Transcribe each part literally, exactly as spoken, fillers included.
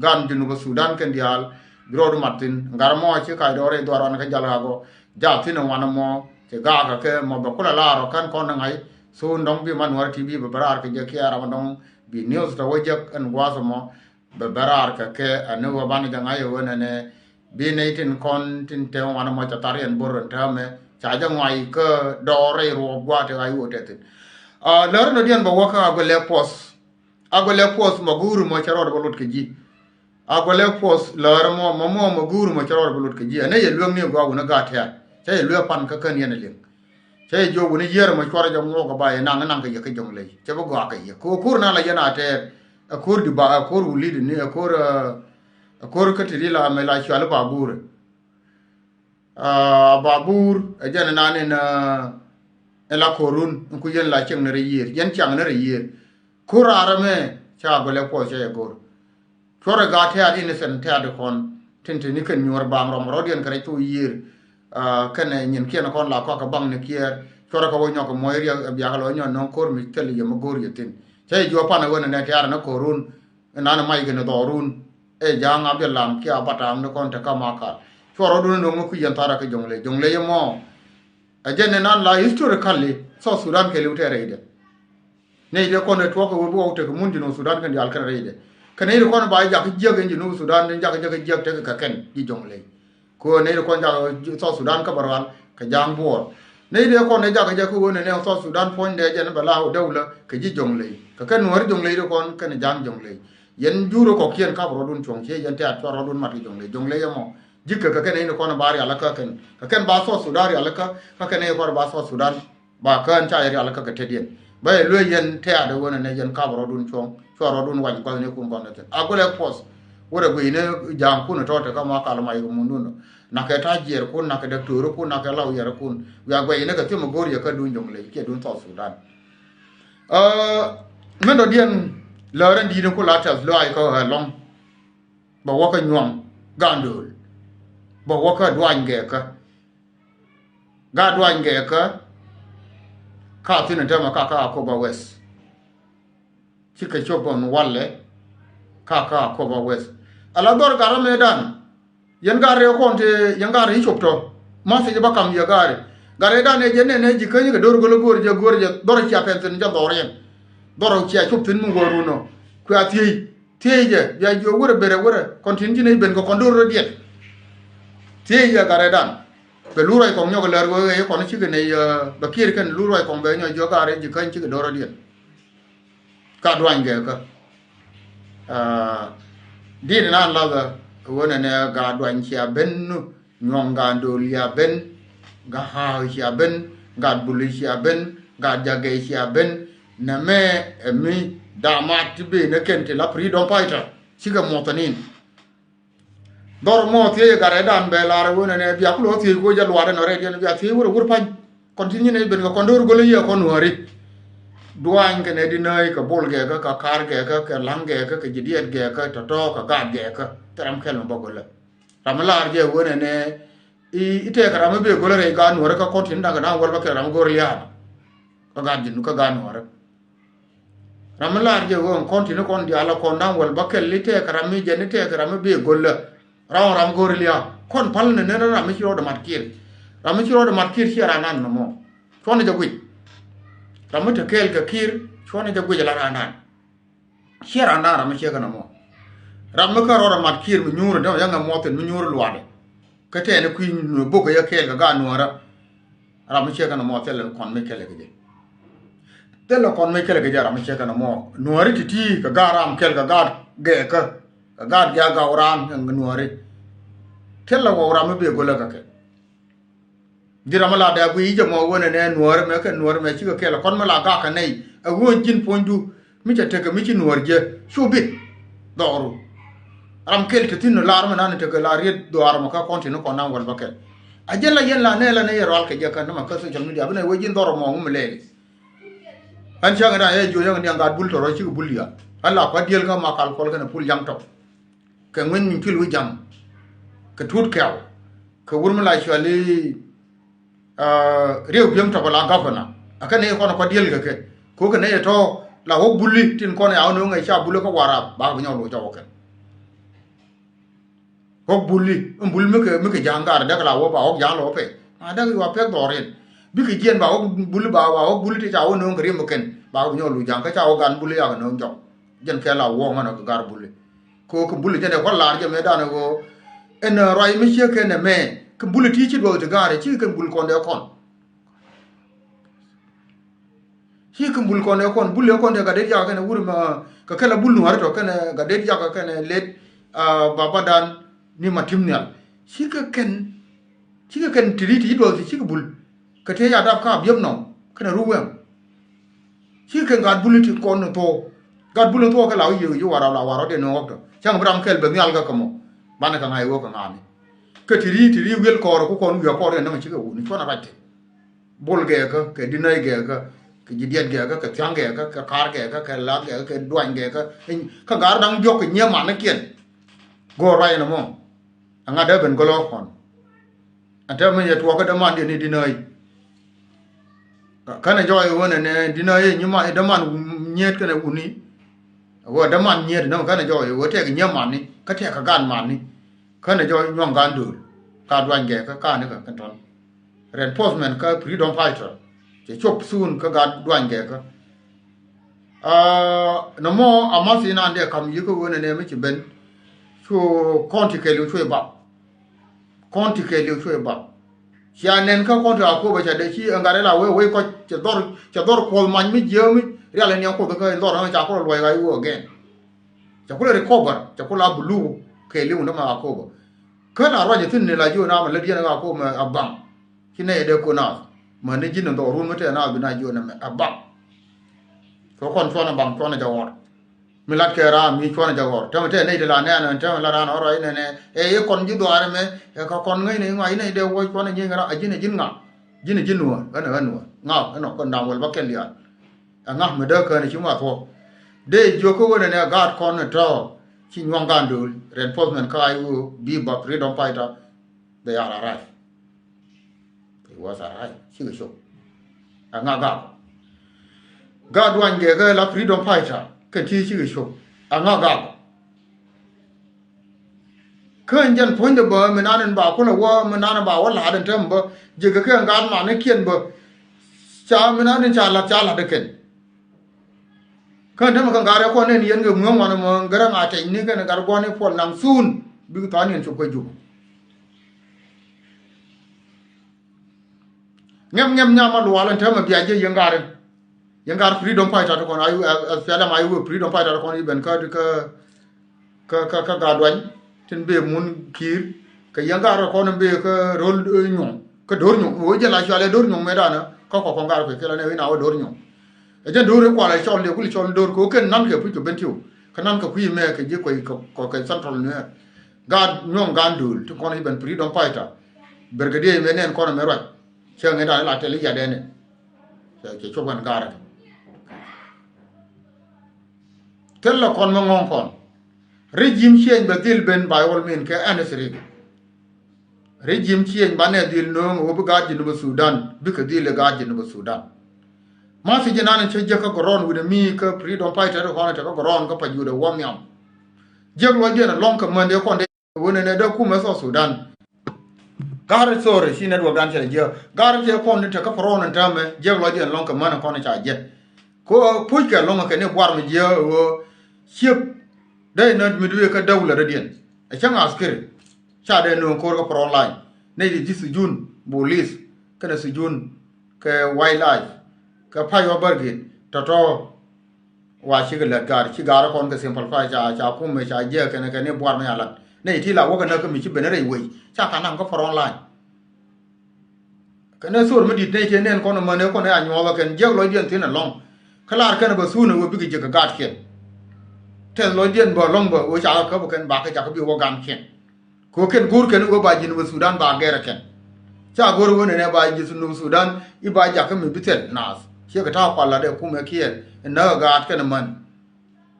gan Junub Sudan kɛn diaal bi rɔɔdu mat thi̱n. Gat ɛmɔ ci kac dɔɔr rɛy dhuaar wan kä jal ɣak ɔ. Jal thi̱n ɛ wan ɛmɔ ci gaak ɛ kɛ mɔ bɛ kulɛ laar ɔ kän kɔn ɛ ŋa̱c. Thun dɔ̱ŋ bi man Nuäär T V bɛ bɛ raar kɛ jɛ kiɛ ram dɔ̱ŋ bi news tɔ wä jek ɛn gua̱a̱th ɛmɔ. Bɛ bɛ raar kɛ kɛ ɛn ni wä banɛ jɛ ŋa̱c ɛ ɣöö nɛnɛ bi nɛy tin kɔn tin te wan ɛmɔ ca thar yɛn bo̱r ɛn täämɛ ca jɛ ŋuay kä dɔɔr rɛy ruɔk gua̱a̱th te ɣa̱c wä te thi̱n. Lär nɔ diɛn bɛ wä kä Agwelek Post. Agwelek Post mɔ guuri mɔ cɛ rɔɔd bä lot kɛ ji̱. Agwelek Post lär mɔ mɔ mɔ mɔ guuri mɔ cɛ rɔɔd bä lot kɛ ji̱. Ɛn ɛ yɛ lueŋ ni gɔaa wun ɛ gaat tɛ̈r. Cɛ yɛ lueŋ pan kä kän yɛn ɛ liŋ. Cɛ yɛ jiök wun ɛ yiër mɔ cuɔrɛ jɛ muɔɔk ɛ ba yɛ naŋ naŋ kɛ yɛ kä Jɔŋley. Cɛ bä gɔaa kɛ yɛ. Kɛ ko̱r na la yɛn a tɛɛr. Ɛ ko̱r di ba, ɛ ko̱r wulidi ni, ɛ ko̱r, ɛ ko̱r kä ti ri la mɛ la cuali ba guuri. A ba buur ɛ jɛn ɛnan in ɛ la ko̱run in ku yɛn la cieŋ ni rɛy yiëër, yɛn ciaŋ ni rɛy yiëër. Ko̱r raar ɛmɛ ca Agwelek Post cɛ yɛ go̱r. Cuɔrɛ gaat tɛ̈t in ɛ sɛn tɛ̈t kɔn tin te ni kɛn nyuɔr baŋ rɔm rɔ̱diɛn kɛ rɛc thok yiëër. Kɛnɛ nyin kiɛn kɔn la kɔak kɛ baŋ ni kiɛɛr cuɔrɛ kɛ wä nyɔk kɛ muɔc riɛk ɛ biak lɔ nyɔk nɔŋ ko̱r mi thil yɛ mi go̱r yɛ thi̱n. Cɛ yɛ juɔp pan ɛ wen ɛnɛ tɛ̈t ɛn ɛ ko̱run. Ɛn an ɛ mac kɛn ɛ dhɔrun ɛ ja̱a̱ŋ a biɛ lam kiɛ a bataam ni kɔn te kam a kal. Cuɔ rɔɔdun ɛ no̱ŋ ɛ kui̱ yɛn thar ɛ kä Jɔŋley, Jɔŋley ɛmɔ. Ɛ jɛn ɛn an la historically South Sudan kɛ li̱w tɛɛr rɛydɛ. Nɛy dee kɔn ɛ tuɔk kɛ wee bi wä wä tek mun ji̱n wä Sudan kɛn diaal kɛn rɛydɛ. Kɛ nɛy dee kɔn ba jak jiäk in ji̱n wä Sudan in jak jiäk jiäk tek kɛ kɛn ji̱ Jɔŋley. Kɛ ɣöö nɛy ti kɔn jakä South Sudan kä bä rual kɛ ja̱a̱ŋ buɔɔr. Nɛy ti kɔn ɛ jakä jɛ kä ɣöö nɛnɛ South Sudan puɔ̱nydɛ jɛn bɛ la däwlä kɛ ji̱ Jɔŋley. Kɛ kɛn Nuääri Jɔŋley ti kɔn kɛn ja̱a̱ŋ Jɔŋley. Yɛn jur kɔkiɛn kap rɔɔdun cuɔ̱ŋ ciɛ yɛn tɛ̈t cuarɛ rɔɔdun mat kɛ Jɔŋley. Jɔŋley ɛmɔ ji̱ kɛ kɛ kɛn nɛy ti kɔn ba rial kä kɛn. Kɛ kɛn ba South Sudan rial kä, kä kɛn nɛy kɔn ba South Sudan. Ba kään ca yɛ rial kä kɛ tetdiɛn. Ba yɛ luee yɛn tɛ̈t ɛ ɣöö nɛnɛ yɛn kap rɔɔdun cuɔ̱ŋ, cuarɛ rɔɔdun wac gua̱thnikun kɔn ni thi̱n. Agwelek Post, wurɛ guiy ni ja̱a̱ŋkun tɔ̱ te kä ma kal mac kɛ mundun. Nakɛ ta̱ jiɛɛrkun, nakɛ däktöörikun, nakɛ lawyerikun. Wiaa guɛc ni kɛ thi̱m go̱o̱r yɛ kä duun Jɔŋley, kiɛ duun South Sudan. Ɛ, min dɔ̱diɛn lär ɛn di̱i̱t in ku la tɛth lɔaac kä ɣä ɛlɔ̱ŋ. Bɛ wä kä nyuɔ̱ŋ ga̱a̱n dööl. Bɛ wä kä duany gɛɛkä. Gaat duany gɛɛkä ka thi̱n in täämɛ ka kä Akobo West. Cikɛ cop ɛn walɛ ka kä Akobo West. Ala dhɔr gat ram ëëdan. Yɛn gat rɛɛ kɔn te yɛn gat rɛɛ cop tɔ. Math i̱ ba kam yɛ gat rɛɛ. Gat rɛɛdan ɛ jɛ nɛn ɛ ji̱ käny kɛ do̱r go̱l go̱r jɛ go̱r jɛ dhɔr cia pɛn thi̱n jɛ dhɔr yɛn. Dhɔr cia cop thi̱n mi wä run ɔ. Kuɛ a thiey. Thiey jɛ bia jiök wurɛ berɛ wurɛ kɔn tin ci nɛy ben kɛ kɔn do̱r rɔ diɛt. Thiey jɛ gat rɛɛdan. Bɛ lur ruac kɔŋ nyɔk lɛr wee ɣɛɛ kɔn cikɛ nɛy, ɛ, bɛ kiɛɛr kɛn lur ruac kɔŋ bɛ nyɔk jiök gat rɛɛdan ji̱ käny cikɛ do̱r rɔ diɛt. Ka duany gɛɛkä. Ɛ, di̱t in an lathä ɣöö nɛnɛ gat duany cia ben nu. Nyuɔ̱ŋ gaat do̱l cia ben, gaat ha̱a̱k cia ben, gaat buli cia ben, gaat jagɛ cia ben. Nɛmɛ ɛ mi damat ti ben ɛ kɛn ti la freedom fighter cikɛ muɔthɛnin. Dhɔr mɔ thiec ɛ gat rɛɛdan bɛ lar ɛ wen ɛnɛ bia kulɛ wä thiec kuɔ jɛ luaat ɛn ɔ rɛɛdiɛn bia thiec wur ɛ wur pa̱ny. Kɔn ti nyin ɛ ben kɛ kɔn do̱r go̱l ɛ yiëë kɔn nuääri. Duany kɛ nɛ di nääc kɛ bol gɛɛkä kɛ ka̱r gɛɛkä kɛ la̱ŋ gɛɛkä kɛ ji̱ diɛɛt gɛɛkä tɔ̱tɔ̱ kɛ gaat gɛɛkä thil ram kɛl mi bä go̱lä. Ram mi laar jɛ wen ɛnɛ i̱ tɛɛkɛ ram mi bee go̱lä rɛy gaat nuɔ̱ɔ̱rä kä kɔn tin da̱ŋ kɛ da̱ŋ wäl bä kɛl ram mi go̱r lia̱a̱n. Kä gaat ji̱n kä gaat nuɔ̱ɔ̱rä. Ram mi laar jɛ wen kɔn tin kɔn diaal kɔn da̱ŋ wäl bä kɛl i̱ tɛɛkɛ ram mi jɛn i̱ tɛɛkɛ ram mi bee go̱lä. Ram ram go̱r lia̱a̱ kɔn pal ni ni ram mi ci rɔɔdɛ mat kiɛɛr. Ram mi ci rɔɔdɛ mat kiɛɛr ciɛ ran nan nɔmɔ. Cuɔnɛ jɛ guic. Ram mi te kɛɛl kɛ kiɛɛr cuɔnɛ jɛ guic la ran nan. Ciɛ ran dan ram mi ciɛ kɛn ɛmɔ. Ram mi kä rɔɔdɛ mat kiɛɛr mi nyuuri dämɛ yɛn ŋɛ muɔthin mi nyuuri luaadɛ. Kä tɛɛni kui̱ bok kɛ yɛ kɛɛl kɛ gaat nuɔ̱ɔ̱rä. Ram mi ciɛ kɛn ɛmɔ thilɛ kɔn mi kɛlɛ kɛ jɛ. Thilɛ kɔn mi kɛlɛ kɛ jɛ ram mi ciɛ kɛn ɛmɔ nuɔ̱ɔ̱ri ti̱ti̱ kɛ gaat ram kɛl kɛ gaat gɛɛkä. Kɛ gaat gɛɛkä ram ɛn nuɔ̱ɔ̱ri. Thilɛ wä ram mi bee go̱lä kɛ kɛ. Ji̱ ram mi la dee guiy jɛ mɔ wen ɛnɛ nuɔ̱ɔ̱ri mɛ kɛ nuɔ̱ɔ̱ri mɛ cikɛ kɛl kɔn mi la gak kɛ nɛy ɛ wen ji̱n puɔ̱nydu mi cɛ tekɛ mi ci nuɔ̱ɔ̱r jɛ cu bit dhɔru. Ram kɛl te thi̱n lar mi nan tekɛ la riet dhuaar mɔ kä kɔn tin kɔn nan wäl bä kɛl. A jɛ la yɛn la nɛ la nɛ yɛ rual kɛ jɛ kɛn ni mɛ kä social media bi nɛ wee ji̱n dhɔru mɔ ŋum lɛɛli. Ɣän cäŋ ɛ dan yɛ jiö yäŋ ni ɛŋ gat bul tɔrɔ cikɛ bul ya ɣän la kua̱t diël kä ma kal kuɔl kɛn ɛ pul yaŋ tɔk. Kɛ ŋuiny min pil wi̱c ja̱ŋ kɛ tuut kɛw kɛ wur mi la cuali riek biäŋ tɔpɛ la gavana. Akɛ nɛy kɔn kɔ diɛl kɛ kɛ ko̱ kɛ nɛy tɔ̱ la wä buli tin kɔn ya wä no̱o̱ŋ ɛ ca buli kä warap bak bi nyɔk lo̱c cɔk kɛ. Ɣɔk buli, in buli mi kɛ, mi kɛ ja̱a̱ŋ gar däk la wä ba ɣɔk ja̱a̱ŋ lɔ pɛ. Ma däk yua pek dhɔr in. Bikɛ jiɛn ba ɣɔk buli ba, ba ɣɔk buli ti ca wä no̱o̱ŋ kɛ riɛm kɛn. Ba ɣɔk bi nyɔk lu ja̱a̱ŋ kä ca wä gan buli yakɛ no̱o̱ŋ jɔk. Jɛn kɛ la wä ŋɔn kɛ gar buli. Kɛ ɣöö kɛ buli jɛn dee kua̱r lar jɛ mɛ danɛ ɣöö. Ɛn ruac mi ciek kɛn ɛmɛ. Kɛ buli ti ci duɔth ti gar ci kɛn buli kɔn dee kɔn. Ci kɛ bul kɔn ɛ kɔn bul ɛ kɔn tɛ gat det jakä kɛnɛ wur ma kɛ kɛl a bul nuɔri tɔ kɛnɛ gat det jakä kɛnɛ let. Babadan ni ma tim nhial. Ci kɛ kɛn ci kɛ kɛn ti ri ti ci duɔth ti ci kɛ bul. Kɛ tëë ca dap ka biep nɔ kɛnɛ ru wɛm. Ci kɛ kɛn gat bul ti kɔn ni thok. Gat bul ni thok kɛ la wi̱i̱ ci warɔ la warɔ diɛ ni ɣɔk tɔ cäŋ bi ram kɛl bɛ nhial kɛ kɛ mɔ. Banɛ kɛ ŋa̱c ɣöö kɛ ŋa̱ni kɛ ti ri ti ri wiel kɔɔr ku kɔn wi̱i̱ a kɔɔr kɛ nɔŋ ci kɛ wuni cuɔn a rac tɛ. Bol gɛɛkä kɛ dinäi gɛɛkä kɛ ji̱ diɛt gɛɛkä kɛ thia̱ŋ gɛɛkä kɛ ka̱r gɛɛkä kɛ la̱k gɛɛkä kɛ duany gɛɛkä. Kä ga̱r da̱ŋ diɔ̱k kɛ nyiee manikiɛn. Go̱o̱r ruac ɛn ɛmɔ. Ɛŋa dee ben gɔlɔ kɔn. Ɛn tɛmɛ yɛ tuɔɔkä dämandiɛn ni dinäi. Känɛ jɔɔc ɣöö nɛnɛ dinäi nyiema däman nyiet kɛnɛ wuni. Ɣöö däman nyiet dämɛ känɛ jɔɔc ɣöö tɛk nyiee mani kä tɛk kɛ gan mani. Känɛ jɔɔc nyuɔ̱ŋ gan dööl ka duany gɛɛkä kanikä kɛn tɔn. Reinforcement kä freedom fighter cɛ cop soon kä gat duany gɛɛkä. Nɔmɔ a math inan dee kam yikä wen ɛnɛ mi ci ben. Cu kɔn ti kɛɛliw cuɛ bap. Kɔn ti kɛɛliw cuɛ bap. Cia nɛn kä kɔn ti a kopä ca dee ci ɛn gat ila wee wee kɔc cɛ dhɔr cɛ dhɔr kuɔth mac mi jiäämi. Rial ɛn yɛn kuoth kä in dhɔr ɛn ca kulɛ luɔc ɣac wee again. Ca kulɛ recover ca kulɛ a bulu kɛɛliw ndä ma a kopä. Kä la ruac thi̱n ni la jiö na mɛ lät yɛn ɣä ko mɛ a baŋ. Ci nɛy dee ko naath mɛ ni ji̱n ni dhɔk run mi tɛɛ naath bi na jiö nɛ mɛ a baŋ. Kɛ kɔn cuɔn a baŋ cuɔn a jɛ ɣɔr. Mi lat kɛ raam mi cuɔn a jɛ ɣɔr tämɛ tɛɛ nɛy ti la nɛɛn ɛn tämɛ la raan ɣɔr ruac nɛnɛ. Ɛ i̱ kɔn ji̱ dhuaar ɛmɛ ɛ kɛ kɔn ŋäcnɛ i̱ ŋɔa i̱ nɛy dee wuɔc cuɔn a nyieny ɣä a ji̱n a ji̱n ŋa. Ji̱n a ji̱n nuɔ̱ɔ̱r ɣän ɛ ɣän nuɔ̱ɔ̱r ŋa ɛnɔ kɔn da̱ŋ wäl bä kɛn liaal. Ɛ ŋa̱ mi dee kään ci ma thuɔ̱k. Dee jiök kä wen ɛn ɛ gaat kɔn ɛ tɔ̱ ci nyuɔ̱ŋ gaan do̱l reinforcement kä a i̱ ɣöö bi bap freedom fighter. They are arrived. It was arrived cikɛ cop. Ɛ ŋa̱ gaak. Gaat duany gɛɛ kä la freedom fighter kɛn ti cikɛ cop. Ɛ ŋa̱ gaak. Kä ɛn jɛn puɔ̱nydɛ bä mi nan in ba kulɛ wä mi nan in ba wä la̱t in tɛm bä. Ji̱ kɛ kɛ ɛn gaat manikiɛn bä. Ca mi nan in ca la̱t ca la̱t ikɛn. Kä ɛn tɛm kɛ gat rɛ kuɔn in yɛn kɛ ŋueŋ wanɛ mɔ gɛrɛ ŋa tɛcni kɛn gat guɔ̱n in puɔl naŋ thun. Bik thɔ̱a̱n yɛn cop kɛ jup. Ŋɛm ŋɛm nyam a lual ɛn tɛm a bia jiɛ yɛn gat in. Yɛn gat freedom fighter ti kɔn a yu ɛ ɛ fiɛlɛ ma yu freedom fighter ti kɔn i̱ ben kä kä kä kä kä gat duany. Tin bee mun ki̱i̱r kɛ yɛn gat rɛ kɔn in bee kä ro̱l nyuɔ̱ŋ kä do̱r nyuɔ̱ŋ wee jɛ la cualɛ do̱r nyuɔ̱ŋ mɛ danɛ. Kä kɔ kɔn gat kɛ kɛlɛ nɛ wi̱n a wä do̱r nyuɔ̱ŋ. Ɛ jɛn do̱r i̱ kualɛ cɔl liɛ kul cɔl do̱r kɛ wä kɛn nan kɛ puc kɛ ben tiw. Kä nan kɛ kui̱ mɛ kɛ ji̱ kuɛy kɛ kɛ central nuɛɛr. Gaat nyuɔ̱ŋ gaan do̱r ti kɔn i̱ ben freedom fighter. Brigadier mɛ nɛn kɔn mɛ ruac. Cɛ ŋɛ dan la tɛl i̱ yadɛn in. Cɛ cɛ cop ɣän gaarɛ kɛ thil la kɔn mi ŋɔ̱ŋ kɔn. Regime change bɛ dhil ben by all means kɛ any three. Regime change banɛ dhil nööŋ wä bi gaat Jinub Sudan bikɛ dhil i̱ gaat Jinub Sudan. Ma thi ji̱ nan in cä jek kä gɔrɔn wi̱nɛ mi kä freedom fighter kɔn in te kä gɔrɔn kä pa juudɛ wä nhiam. Jek luɔcdiɛn alɔŋ kɛ män dee kɔn dee Wen ɛn ɛ dee kumɛ South Sudan. Gar sorry ci network dan cɛ jiɛ gar cɛ kɔn ni te kä front ɛn täämɛ jiɛ lɔ jiɛ lɔŋ kɛ män kɔn ca jiɛ. Ko puc kɛ lɔŋ kɛ ni buar mi jiɛ wä ciek. Dee nä mi duee kä dawla dee diɛn ɛ cäŋ askiri. Ca dee nööŋ ko̱r kä front line ni di ji̱ sujun, police kɛnɛ sujun kɛ wildlife kɛ pay wä bärgit tɔtɔ. Wa cikɛ lät gaar ci gaar kɔn kɛ simple pay ca ca kumɛ ca jiɛ kɛnɛ kɛnɛ buar mɛ a lat nɛ iti la wäkɛ näk kä mi ci ben rɛy wei ca ka naŋ kä front line. Kɛnɛ thor mi dit nɛ ci nɛn kɔn mänɛ kɔn a nyuɔth kɛn jiɛk lɔcdiɛn thin alɔŋ. Kä lar kɛn bä thun wä bikɛ jiɛ kɛ gaat kiɛn. Tɛth lɔcdiɛn bä lɔŋ bä wä ca kä käp kɛn bakɛ ca kä bi wä gam kiɛn. Kɛ ɣöö kɛn go̱o̱r kɛn ɣöö ba ji̱ Jinub Sudan ba gɛr ɛ kɛn. Ca go̱o̱r ɣöö nɛnɛ ba ji̱ Jinub Sudan i̱ ba jakä mi bi thil naath ciɛ kɛ ta̱a̱ kual lat ɛ kumɛ kiɛɛl ɛ näk ɛ gaat kɛn ɛ män.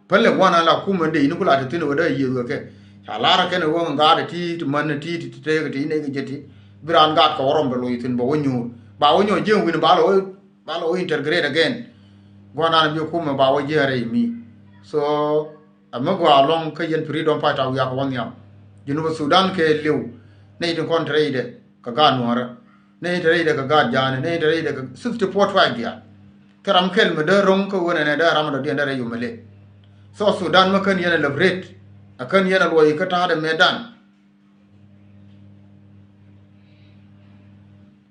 Pälɛ gua̱n an la kumɛ dee ini ku la te thi̱n ɣöö dee yiëëth kɛ kɛ ca lar ɛ kɛn ɛ ɣöö ŋɛ gaat ɛ ti ti män ɛ ti ti ti tëëk ɛ ti inɛ kɛ jɛ ti bi raan gaat kɛ wä rɔm bɛ loc thi̱n bɛ wä nyuur ba wä nyuur ji̱ wi̱n ba lɔ wä ba lɔ wä integrate again. Gua̱n an bi kumɛ ba wä jiɛɛr ɛ mi so. Ɛ mi gɔaa ɛlɔ̱ŋ kä yɛn freedom fighter wiak wä nhiam. Junub Sudan kɛ li̱w. Nɛy tin kɔn te rɛydɛ kɛ gaat Nuäärä, nɛy te rɛydɛ kɛ gaat Ja̱a̱ni, nɛy te rɛydɛ kɛ sixty-four tribe diaal. Thil ram kɛl mi dee ro̱ŋ kä ɣöö nɛnɛ dee ram mi dɔ̱diɛn dee rɛy Yom Malek. South Sudan mi kän yɛn ɛ liberate, ɛ kän yɛn ɛ luɔc kä ta̱a̱dɛ mëëdan.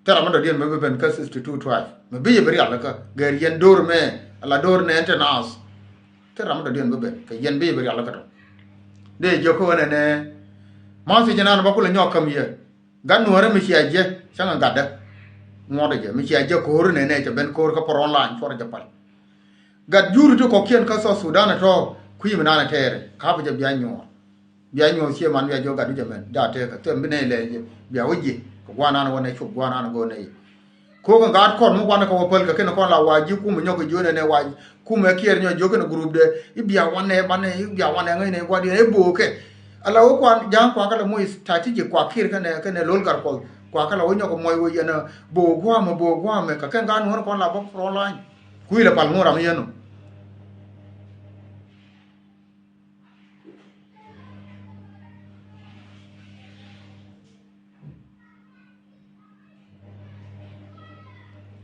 Thil ram mi dɔ̱diɛn mi bi ben kä sixty-two tribe mi bi yɛ bi rial kä gɛr yɛn do̱r mɛ, ala do̱r nɛ ɛn te naath. Thil ram mi dɔ̱diɛn bi ben kɛ yɛn bi yɛ bi rial kä tɔ. Dee jiök kä ɣöö nɛnɛ ma̱th i̱ jɛ naan ba kulɛ nyɔk käm yɛ. Gat Nuäärä mi cia jɛ cäŋ ɛ gatdä. Ŋuɔ̱tdä jɛ mi cia jɛ ko̱o̱r nɛnɛ cɛ ben ko̱o̱r kä front line cuɔrɛ jɛ pal. Gat juri ti kɔ̱kiɛn kä South Sudan ɛ tɔ̱ kui̱ mi naan ɛ tɛɛrɛ ka̱pɛ jɛ bia nyuɔ̱ɔ̱r. Bia nyuɔ̱ɔ̱r cie man bia jiök gatdu jɛ mɛn da tɛɛkä thɛm bi nɛy lɛ jɛ bia wä ji̱ kɛ gua̱a̱r naan wä nɛ cop gua̱a̱r naan go̱o̱r nɛ yic. Ko̱k in gaat kɔn mi wanɛ kɛ wä päl kɛ kɛn kɔn la wa ji̱ kumɛ nyɔk kɛ ji̱ wä nɛ nɛ wa kumɛ kiɛɛr nyɔk ji̱ wä kɛn group dɛ i̱ bia wanɛ banɛ i̱ bia wanɛ ŋäcnɛ gua̱diɛn i̱ bo̱o̱kɛ. Ala wä kuan ja̱a̱ŋ kuakä la moc strategic kua kiɛɛr kɛnɛ kɛnɛ lo̱l gat kuɔth kuakä la wä nyɔk kɛ muɔc wä yɛn a bo̱o̱k gua̱a̱mɛ bo̱o̱k gua̱a̱mɛ kɛ kɛn gaat nuɔ̱ɔ̱n kɔn la bä front line. Kui̱ la pal ŋuɔ̱ɔ̱n ram yɛn ɔ.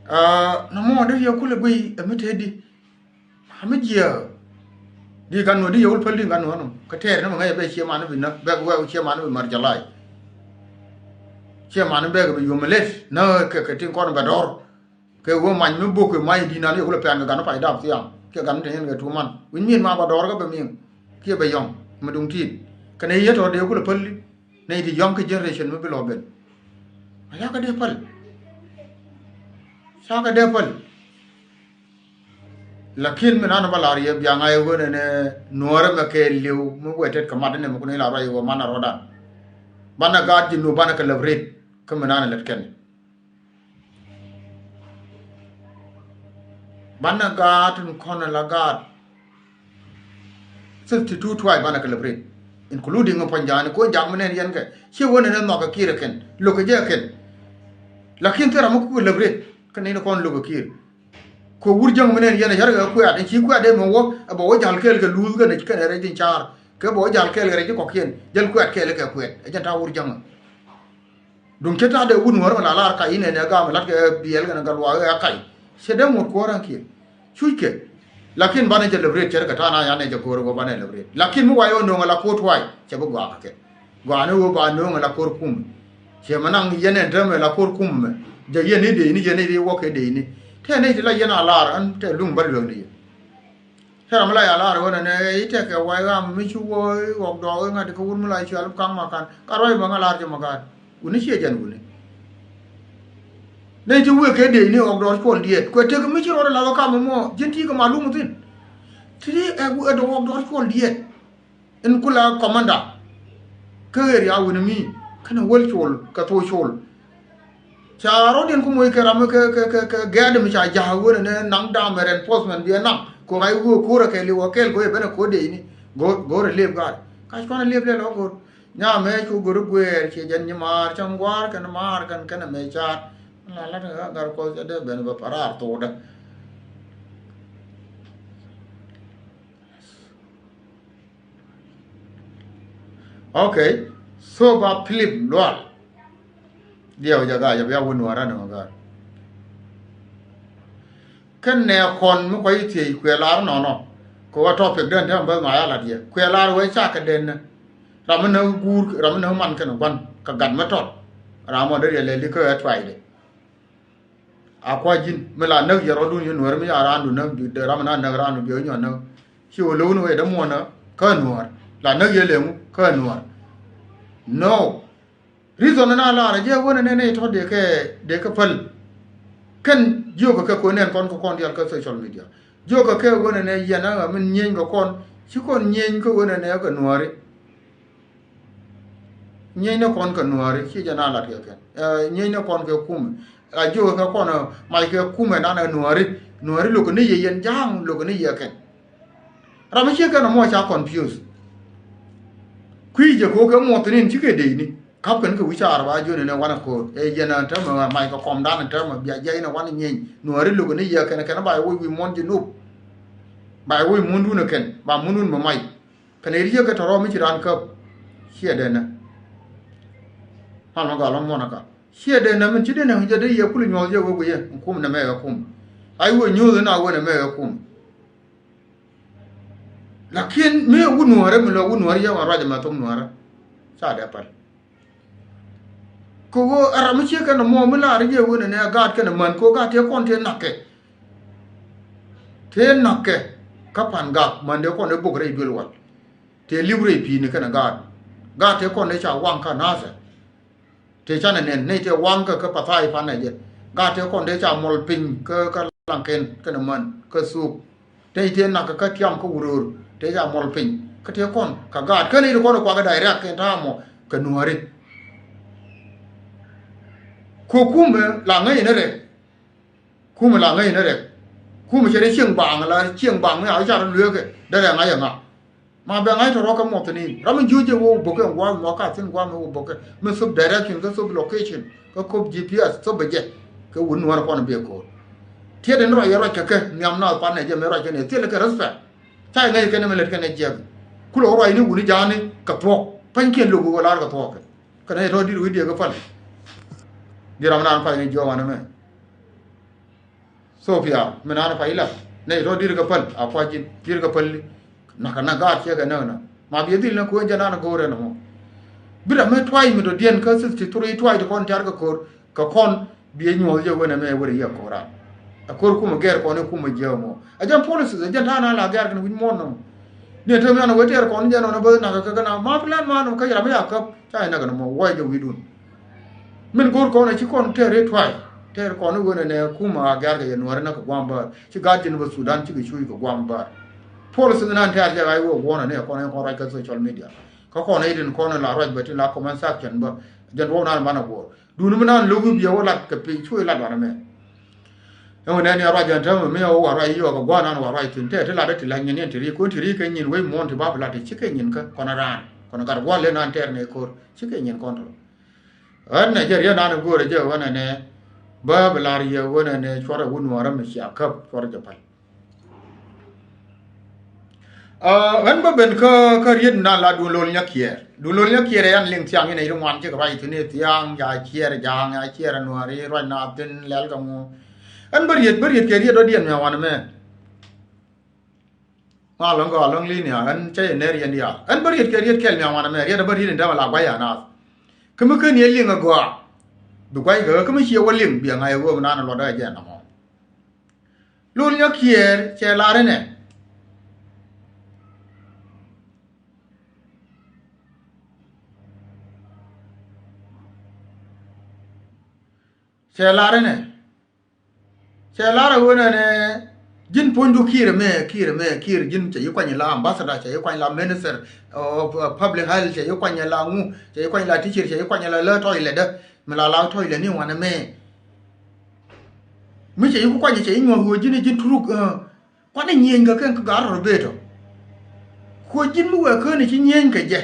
Aa, nɔmɔ di yɛ kulɛ guiy ɛ mi tëëdi. A mi jiɛ di gan nuɔ di yɛ wul päl di gan nuɔ nɔ kä tɛɛr ni mɛ ŋäc ɛ bɛ cie man bi nä bɛ wɛ cie man bi mär jɛ lay. Cie man bɛ kɛ bi yom lɛt nä kɛ kɛ tin kɔn bɛ dɔr. Kɛ wä many mi bok kɛ many di nan yɛ kulɛ pɛn kɛ gan pay dap thiaŋ kɛ gan te yen kɛ tu man wi̱ny min ma bɛ dɔr kɛ bɛ miŋ. Kiɛ bɛ yɔŋ mi duŋ tin kɛ nɛ yɛ tɔ dee kulɛ päl di. Nɛy ti young generation mi bi lɔ ben. A cakɛ dee päl. Cakɛ dee päl. Lakin mi nan ba lar yɛ biaŋ a yɛ wen ɛn nuɔrɛ mɛ kɛ liw mi wɛ tet kɛ mat ɛn mɛ kun ila ruac yɛ wä man a rɔdan. Banɛ gaat ji̱ nu banɛ kɛ lɛp ret kä mi nan lɛt kɛn. Banɛ gaat in kɔn la gaat. Sixty-two tribe banɛ kɛ liberate, including puɔ̱ny ja̱a̱ni ko ja̱a̱k mi nɛn yɛn kɛ. Ciɛ wä nɛn ɛ nhɔk kɛ kiɛɛr ɛ kɛn lo̱k kɛ jɛ ɛ kɛn. Lakin thil ram mi kuk kɛ liberate kä nɛn kɔn lo̱k kɛ kiɛɛr. Kɛ wur jäŋ mi nɛn yɛn ɛ cär kɛ kuɛ̈t ɛn ci kuɛ̈t dee mi wä ɛ bɛ wä ja̱l kɛɛl kɛ luuth kɛn ɛ rɛc in ca̱a̱r kɛ bɛ wä ja̱l kɛɛl kɛ rɛc in kɔ̱kiɛn jäl kuɛ̈t kɛɛl kɛ kuɛ̈t ɛ jɛn ta̱a̱ wur jäŋ. Duŋ cä ta̱a̱ dee wut nuɔ̱ɔ̱r mi la lar kac inɛnɛ gam la̱t kɛ biɛl kɛnɛ gat luaak ɛ kac. Cɛ dee ŋot kuɔ̱ɔ̱r ɛn kiɛ cuc kɛ. Lakin banɛ cɛ lɛp riet cɛ rɛ kɛ ta̱a̱ na yan ɛ cɛ ko̱o̱r ɛ wä banɛ lɛp riet lakin mi wa yɛ wä no̱o̱ŋ ɛ la ko̱o̱r tuay cɛ bi gɔaa kɛ kɛ. Gɔaa ni wä ba no̱o̱ŋ ɛ la ko̱o̱r kum. Cɛ mɛ naŋ yɛn ɛn täämɛ la ko̱o̱r kum mɛ jɛ yɛn ni dee ni yɛn ni ri wä kɛ dee ni. Tɛɛ ni ti la yɛn a lar ɛn tɛ luŋ ba lueŋ ni yɛ. Cä ram mi la ya lar ɣän ɛnɛ i̱ tɛkɛ wa̱i̱ ɣam mi ci wä i̱ ɣɔk dɔɔk i̱ ŋa̱t i̱ kä wur mi la cual ka̱ŋ ma ka̱n ka ruac ma ŋa̱ lar cɛ ma ka̱n. Wuni ciɛ jɛn wuni. Nɛy ci wëë kɛ dee ni ɣɔk dɔɔk cuɔl diɛt kuɛ tek mi ci rɔɔdɛ lath ɣä kam mɔ ji̱n ti kɛ malum thi̱n. Ti ɛ ɛ dɔɔk ɣɔk dɔɔk cuɔl diɛt. In ku la kɔmanda kä ɣer ya wuni mi kɛnɛ wäl col kɛ thok col. Ca rɔ̱diɛn ku moc kɛ ram mi kɛ kɛ kɛ kɛ gɛɛt mi ca ja̱a̱k wen ɛn naŋ dam ɛ reinforcement biɛ naŋ. Kɛ ɣa̱c wee ko̱r ɛ kɛ liw ɛ kɛl kɛ wee ben ɛ ko̱r dee ni go̱r go̱r ɛ lep gaat. Ka cuan ɛ lep lɛ lɔ go̱r nyamɛ cu go̱r ɛ guɛɛr ciɛ jɛn nyi maar cäŋ gua̱a̱r kɛn maar kɛn kɛn ɛ mɛ caat. La lat ɛ ɣa̱ gar kɔth cɛ dee ben bɛ parar thokdä. Okay. So ba Philip Lual. Diɛw jɛ gaa jɛ bia wä nuɔ̱ɔ̱rä ni mɛ gaa. Kɛn nɛ kɔn mi kɔ yi thiec kuɛ lar nɔnɔ. Kɛ wä topic den tɛm bäth ma ya lat yɛ kuɛ lar wee cakɛ den. Ram mi näk guur ram mi näk man kɛn guan kɛ gat mi tɔt. Ram mɔ dee riɛ lɛli kä ɛ tuayde. A kua̱c ji̱n mi la näk yɛ rɔ̱dun yɛ nuäär mi ca raandu näk bi dee ram na näk raandu bi nyɔn näk. Ci wä lo̱w ni wee dee muɔ̱n kä nuäär la näk yɛ leŋu kä nuäär. No. Reason na lar a jɛ wänɛ nɛn i̱ tɔ̱ dee kɛ dee kɛ päl. Kɛn jiökɛ kɛ kuɛ nɛn kɔn kɛ kɔn dial kä social media. Jiökɛ kɛ wänɛ nɛ yɛn a ɣä min nyieny kɛ kɔn ci kɔn nyieny kä wänɛ nɛ kɛ nuääri. Nyieny ni kɔn kɛ nuääri ci jɛ na lat kɛ kɛn. Ɛ, nyieny ni kɔn kɛ kumɛ. A jiök kɛ kɔn, ɛ, mac kɛ kumɛ nan ɛ nuääri. Nuääri lo̱k ni yɛ yɛn ja̱a̱ŋ lo̱k ni yɛ kɛn. Ram mi ciek kɛn ɛ muɔ ca confuse. Kui̱ jɛ ko̱ kɛ muɔth ni ci kɛ dee ni. Kap kɛn kɛ wi̱c ca araba jiön ni wanɛ ko̱r. Ɛ yɛn ɛ täämɛ mac kɛ kɔm dan ɛ täämɛ bia jiac ni wanɛ nyieny. Nuääri lo̱k ni yɛ kɛn kɛn ba ɛ woc wi̱i̱ muɔ̱n ji̱ nup. Ba ɛ woc muɔ̱ndun ɛ kɛn. Ba muɔ̱ndun mɛ mac. Kɛnɛ riekɛ tɔ̱rɔ̱ mi ci raan käp. Ciɛ dee nɛ. Nal mɛ gal ɔ muɔnɛ gal. Ciɛ dee nɛ min ci dee nɛ jɛ dee yɛ kul nyuɔth jɛ wee wee yɛ. Kum nɛ mɛ ɛ kum. Ay wee nyuɔth na wee nɛ mɛ ɛ kum. Lakin mi wut nuɔrɛ mi lɔ wut nuɔrɛ yɛ wan ruac mɛ thok nuɔrɛ. Ca dee pal. Kɛ ɣöö ɛ ram mi ciek kɛn ɛmɔ mi laar jɛ wen ɛnɛ gaat kɛn ɛmän kɛ ɣöö gaat tëë kɔn tëë nakkɛ. Tëë nakkɛ kä pan gak män dee kɔn dee bok rɛy duel wal. Tëë li̱w rɛy pi̱i̱ni kɛn ɛ gaat. Gaat tëë kɔn dee ca waŋ kä nathɛ. Tëë canɛ nɛn nɛy tëë waŋ kä kä pathai pan ɛ jɛ. Gaat tëë kɔn dee ca mɔl piny kä kä laŋkɛn kɛn ɛmän kä thuk. Tëë tëë nak kä tiam kä wuröör tëë ca mɔl piny kä tëë kɔn kä gaat kä ni ti kɔn kuak kä da̱c riak kɛn ta̱a̱ mɔ kä nuääri. Ku kumɛ la ŋäc ni rɛk. Kumɛ la ŋäc ni rɛk. Kumɛ cɛ ni cieŋ baaŋ la cieŋ baaŋ mi a car lueekɛ dee rɛk ŋa̱c ɛ ŋa̱. Ma bɛ ŋa̱c tɔ̱rɔ̱ kä mɔth ni ram mi jiöc jɛ wä wä bokɛ ŋuam mɔ ka thin guam mi wä bokɛ mi thop direction kä thop location. Kä kop G P S thop bɛ jɛ kɛ wun nuɔ̱ɔ̱r kɔn bɛ ko̱o̱r. Tiɛt in ruac yɛ ruac kɛ kɛ nhiam naath pan nɛ jɛ mɛ ruac kɛ nɛ thil kɛ respect. Ca ŋäc kɛn mɛ lät kɛn jiɛk. Kulɛ wä ruac ni wuni ja̱a̱ni kɛ thuɔ̱k. Pa̱nykiɛn lo̱k wä lar kɛ thuɔ̱k kɛ. Kɛ nɛ tɔ̱ di̱t wi̱cdiɛ kɛ päl. Di̱t ram naan pa̱ny ni jiɔk an mɛ. Thopia mi naan pa ilak nɛ tɔ dir kɛ päl a kua ji̱n dir kɛ päl. Nak na gaat ciɛ kɛ näk na ma biɛ dhil na kuën jɛ naan go̱o̱r ɛn mɔ. Bi ram mi tuay mi tɔ diɛn kä sixty three tuay ti kɔn tiar kɛ ko̱r kɛ kɔn biɛ nyuɔth jɛ wen ɛmɛ wer iɛ ko̱ran. A ko̱r kumɛ gɛr kɔn i̱ kumɛ jiɛ mɔ a jɛn policies a jɛn ta̱a̱ na la gɛr kɛn wi̱c muɔ̱n nɔmɔ. Ni te mi an wee tɛɛr kɔn jɛ nɔn bä nak kɛ kɛ na ma plan ma nɔm kä yɛ ram mi a käp ca inɛ kɛ nɔmɔ wä jɛ wi̱dun. Min go̱o̱r kɔn a ci kɔn tɛɛr i̱ tuay tɛɛr kɔn i̱ wen ɛnɛ kumɛ a gɛr kɛ yɛ nuɔri na kɛ guam bäär ci gaat ji̱n bä Sudan cikɛ cuuc kɛ guam bäär. Policy ni nan tɛɛr jɛ ɣa̱c wee guɔ̱n ɛnɛ kɔn ɛn kɔn ruac kä social media kä kɔn i̱ tin kɔn in la ruac bä tin la comment section bä jɛn duɔ̱k nan banɛ guɔ̱ɔ̱r duni mi nan lo̱k i̱ biɛ wä lat kɛ piny cuuc lat banɛ mɛ. Ɛŋu nɛn ya ruac ɛn täämɛ mi a wä wa ruac i̱ yɔɔk kɛ gua̱a̱r nan wa ruac thi̱n tɛɛ ti lat ɛ ti la̱c nyin yɛn ti ri kun ti ri kɛ nyin wec muɔ̱ɔ̱n ti ba bi lat ti cikɛ nyin kä kɔn raan kɔn gat gua̱a̱r lɛ nan tɛɛr ni ko̱r cikɛ nyin kɔn tɔ̱. Ɣän nɛ jɛ riet nan go̱o̱rɛ jɛ ɣän ɛnɛ bä bi lar yɛ ɣän ɛnɛ cuɔrɛ wun nuɔrä mi cia käp cuɔrɛ jɛ päl. Ɣän bä ben kä kä riet nan la dun lol nyakiɛɛr dun lol nyakiɛɛr ɛ yan liŋ thiaŋ inɛ iri ŋuan cik ruac thin i̱ thiaŋ ca ciɛɛr ja̱a̱ŋ ca ciɛɛr nuɔri ruac na thin lɛl kɛ ŋu. Ɣän bä riet bä riet kɛ riet dɔ̱diɛn mɛ wan mɛ. Ŋa lɔ̱ŋ gɔaa lɔ̱ŋ li̱i̱n ya ɣän cä yɛ ner yɛn diaal ɣän bä riet kɛ riet kɛl miaŋ wanɛ mɛ riet a bä riet in dämɛ la gua̱c ya naath. Kä mi ken yɛ liŋ a gɔaa bi gua̱c kɛ ɣä kä mi ciɛ wä liŋ biɛ ŋa̱c ɛ ɣöö mi naan luɔt däk ɛ jɛn nɔmɔ. Lul nyɔk kiɛɛr cɛ lar inɛ. Cɛ lar inɛ. Cɛ lar ɛ ɣöö nɛnɛ ji̱n puɔ̱nydu ki̱i̱r ɛmɛ ki̱i̱r ɛmɛ ki̱i̱r ji̱n cɛ yi kuany la ambassador cɛ yi kuany la minister of public health cɛ yi kuany la ŋu cɛ yi kuany la teacher cɛ yi kuany la lä toilet dä mi la la toilet ni wanɛ mɛ. Mi cɛ yi ku kuany cɛ yi nyuɔ̱th ɣöö ji̱n ji̱n turuk kuanɛ nyieny kɛ kɛn kä gar rɔ betɔ. Kuɔ ji̱n mi wɛ kään ci nyieny kɛ jɛ.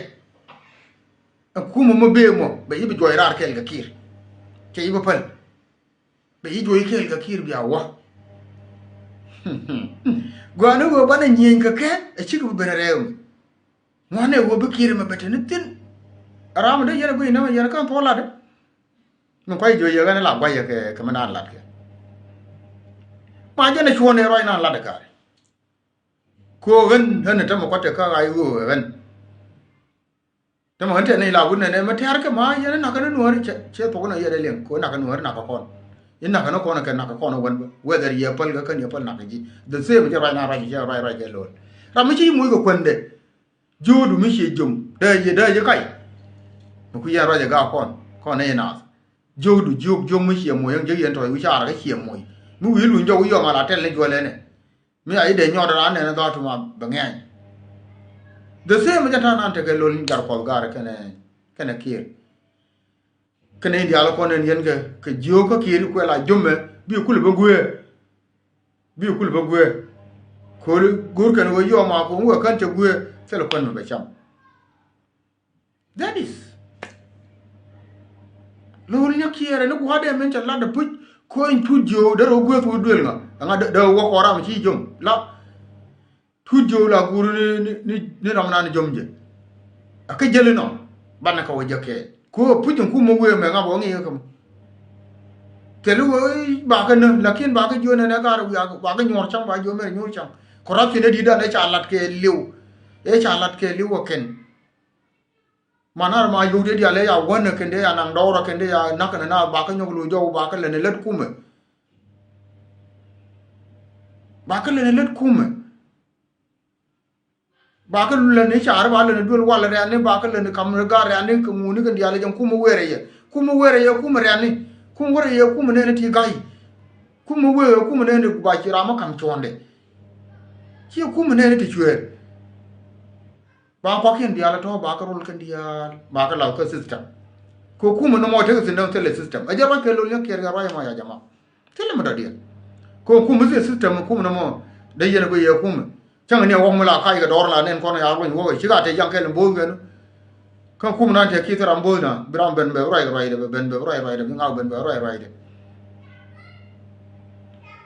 Ɛ kumɛ mɔ bee mɔ bɛ yi bi juɔc raar kɛɛl kɛ ki̱i̱r. Cɛ yi bi päl. Bɛ yi juɔc kɛɛl kɛ ki̱i̱r bia wä. Gua̱a̱ni ɣöö banɛ nyieny kɛ kɛ ɛ cikɛ bi ben rɛɛw mi. Ŋuanɛ ɣöö bi ki̱i̱r mɛ bɛ te ni thi̱n. Ram mi dee yɛn ɛ guic nɛmɛ yɛn ɛ kɛn thuɔ̱k latdä. Min kuay jiö yɛ ɣän ila guay yɛ kɛ kɛ mi naan lat kɛ. Ma jɛn ɛ cuɔ̱n ɛ ruac naan lat ɛ ka̱a̱ri. Kɛ ɣän ɣän ɛ tämɛ kua̱t ɛ kä ɣa̱c ɣöö ɛ ɣän. Tämɛ ɣän tɛn i̱ la wut nɛnɛ mɛ tɛ̈r kɛ ma yɛn i̱ nakä ni nuääri cɛ cɛ thok ni yɛn i̱ liŋ kɛ wä nakä nuääri nakä kɔn. I̱ nakä ni kɔn kɛ nakä kɔn ɛ wän bä whether yɛ päl kɛ kän yɛ päl nakä ji̱. The same jɛ ruac na ruac cɛ ruac ruac kɛ lo̱l. Ram mi ci moc kɛ kuändɛ. Jiökdu mi ciɛ jiom dee ji̱ dee ji̱ kac. Mi ku yɛn ruac ɛ gak kɔn kɔn i̱ naath. Jiökdu jiök jiök mi ciɛ moc ɛn jiäk yɛn tɔ̱ wi̱c caarä kä ciɛ moc. Mi wi̱i̱ luny jɔk wi̱c yɔm ala tɛl ni juɔl ɛnɛ. Mi a i̱ dee nyɔɔt raan nɛn dhɔaar tuma bɛ ŋɛɛny. The same jɛ ta̱a̱ nan tekɛ lol jar kuɔth gar kɛnɛ kɛnɛ kiir. Kɛnɛ in diaal kɔn ɛn yɛn kɛ kɛ jiöök kä kiir kuɛ la jomɛ bi kul bä guëë. Bi kul bä guëë. Ko̱ri go̱o̱r kɛn ɣöö yɔɔm a ko̱ŋ wɛ kän cɛ guëë thilɛ kuɛn mɛ bɛ cam. That is. Lo̱o̱l nyɛ kiɛɛrɛ ni gua̱a̱dɛ min cɛ lat ɛ puc ko̱ny tut jiööw derɛ wä gueth wä duël ŋa. Ɛŋa dee wä kɔɔr ram ci jom la. Tut jiööw la guur ni ni ni ram nan jom jɛ. Ɛ kä jäli nɔ. Banɛ kɛ wä jɛ kɛɛl. Ku ɛ puc in kumɛ wëë mɛ ŋa bɛ wä ŋi̱i̱kä kɛ mɔ. Thil wee ba kɛ näk, lakin ba kɛ jiön ɛn ɛ gar wiak, ba kɛ nyuɔr cäŋ, ba jiön mɛ nyuɔr cäŋ. Corruption ɛ di̱t dan ɛ ca lat kɛ li̱w. Ɛ ca lat kɛ li̱w ɛ kɛn. Manar ma yio̱w dee dial ɛ ya wänä kɛn dee ya naŋ dɔɔrä kɛn dee ya na̱k kɛn na ba kɛ nyɔk lo̱c jɔw ba kɛ lɛn ɛ lät kumɛ. Ba kɛ lɛn ɛ lät kumɛ. Ba kɛ lɛn i̱ car ba lɛn i̱ duel wal rɛ̈ni ba kɛ lɛn i̱ kam ri gar rɛ̈ni kɛ ŋuni kɛ diaal jɛn kumɛ wërɛ yɛ, kumɛ wërɛ yɛ, kumɛ rɛ̈ni, kumɛ wërɛ yɛ, kumɛ nɛni ti ga̱y. Kumɛ wërɛ yɛ, kumɛ nɛni ba ci ram mi ka̱m cuɔ̱ndɛ. Ci kumɛ nɛni ti cuëër. Ba kuakiɛn diaal tɔ̱ ba kɛ rol kɛn diaal ba kɛ law kä system. Kɛ kumɛ nɔmɔ tekɛ thi̱n däŋ thilɛ system. Ɛ jɛ ruac kɛ lol nyɛ kiɛɛr kɛ ruac ma ya jama. Thilɛ mi dɔ̱diɛn. Kɛ kumɛ thiɛ system kumɛ nɔmɔ dee yɛn kɛ yɛ kumɛ. Cäŋ ni a wäk mi la kac kɛ dɔɔr la nɛn kɔn ya luny wäk ci ka te yaŋ kɛl in bo̱o̱th kɛn. Kä kumɛ nan te ki̱th ram bo̱o̱th na bi ram ben bɛ ruac ruacdɛ bɛ ben bɛ ruac ruacdɛ bi ŋak ben bɛ ruac ruacdɛ.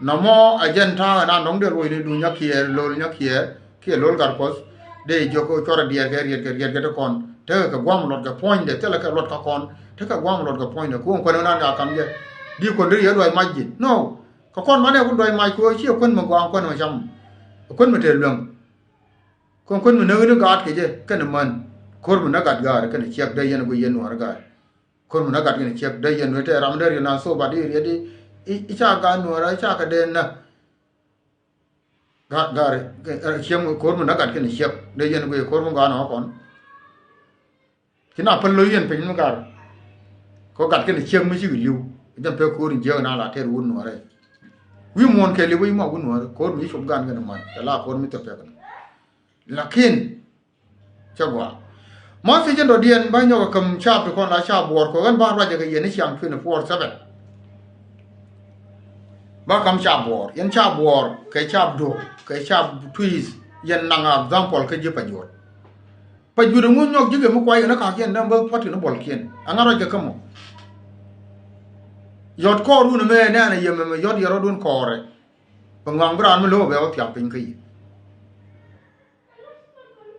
Nɔmɔ a jɛn ta̱a̱ ɛn an dɔ̱ŋ dee luɔcni duŋ nyakiɛɛr lo̱l nyakiɛɛr kiɛ lo̱l gat kuɔth. Dee jiök kä cuɔr a diɛɛr kɛ riɛt kɛ riɛt kɛ ti kɔn tekɛ kɛ gua̱a̱m luɔt kɛ puɔ̱nydɛ thilɛ kɛ luɔt kä kɔn tekɛ gua̱a̱m luɔt kɛ puɔ̱nydɛ kuɔn kuɛn ɛn an a kam jɛ. Di kuɔn dee yɛ luac mac ji̱ no. Kɛ kɔn manɛ ku duac mac kɛ ɣöö ciɛ kuän mi gɔaa kuän mi cam. Kuän mi tëë luäŋ. Kɔn kuän mi näk ni gaat kɛ jɛ kɛnɛ män. Ko̱r mi näk gat gaari kɛnɛ ciɛk dee yɛn guic yɛn nuäärä gaari. Ko̱r mi näk gat kɛnɛ ciɛk dee yɛn nuäärä tɛɛ ram dee riɛn a thop a di riɛt di. I̱ ca gaat nuäärä i̱ ca kɛ dee näk. Gaat gaari ciɛk ko̱r mi näk gat kɛnɛ ciɛk dee yɛn guic ko̱r mi gɔaa nɔ kɔn. Ci na päl lo̱c yɛn piny mi gar. Kɔ gat kɛn ciek mi cik li̱w. Jɛn pek ko̱r in jiäk na la tɛr wun nuɔrɛ. Wi̱i̱ muɔ̱ɔ̱n kɛ li̱w wi̱i̱ ma wun nuɔrɛ ko̱r mi ci cop gan kɛn man cɛ la ko̱r mi thop pek. Lakin cɛ gɔaa. Ma thiec in dɔ̱diɛn ba nyɔk ɛ käm cap ti kɔn la cap buɔɔr kɔ ɣän ba ruacɛ kɛ yɛn i̱ ciaŋ twenty four seven. Ba käm cap buɔɔr yɛn cap buɔɔr kɛ cap duɔ̱k kɛ cap tui̱th yɛn naŋ example kä ji̱ pa juɔ̱t. Pa juut ɛŋu nyɔk ji̱ kɛ mi kuay kɛ ni ka̱kiɛn däm bä puɔ̱t kɛ ni buɔlkiɛn. Ɛŋa ruac kɛ kä mɔ. Yɔt kɔɔrun ɛmɛ nɛɛnɛ yɛ mɛmɛ yɔt yɛ rɔ̱dun kɔɔrɛ. Bɛ ŋɔaŋ bi raan mi lo̱k bɛ wä thia̱m piny kä yi̱.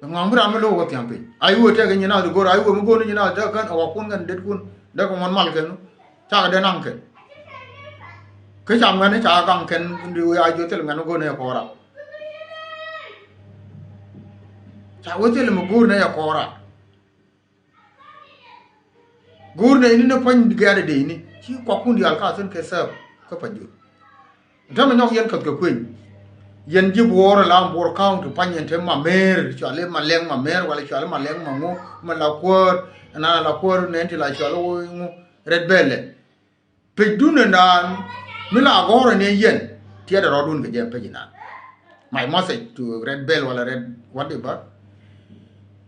Bɛ ŋɔaŋ bi raan mi lo̱k wä thia̱m piny. Ay wee tɛk kɛ nyin nath di go̱r ay wee mi go̱r ni nyin nath dee kän ɛ wä kun kɛn det kun dee kɛ ŋuɔ̱n mal kɛn. Cakɛ dee naŋ kɛn. Kä ca ŋuɛn ca gaŋ kɛn di wee a jiö thil ŋuɛn mi go̱r ni ɛ kɔɔra. Ca wee thil mi go̱r ni ɛ kɔɔra. Go̱o̱r nɛy ni ni pua̱ny gɛ̈ɛ̈r ɛ dee ni ci kuakun diaal ka thi̱n kɛ thɛɛp kä pa jur. Täämɛ nyɔk yɛn käth kɛ kueny. Yɛn ji̱ buɔɔr ɛ la buɔɔr county pua̱ny yɛn te ma mer cuali ma lɛŋ ma mer wala cuali ma lɛŋ ma ŋu ma la kuäär ɛnan la kuäär nɛn ti la cuali ŋu Red Bell ɛ. Pecdun ɛndan mi la gɔ̱rä ni yɛn tiɛt ɛ rɔɔdun kɛ jɛ pec ɛnan. My message to Red Bell wala Red whatever.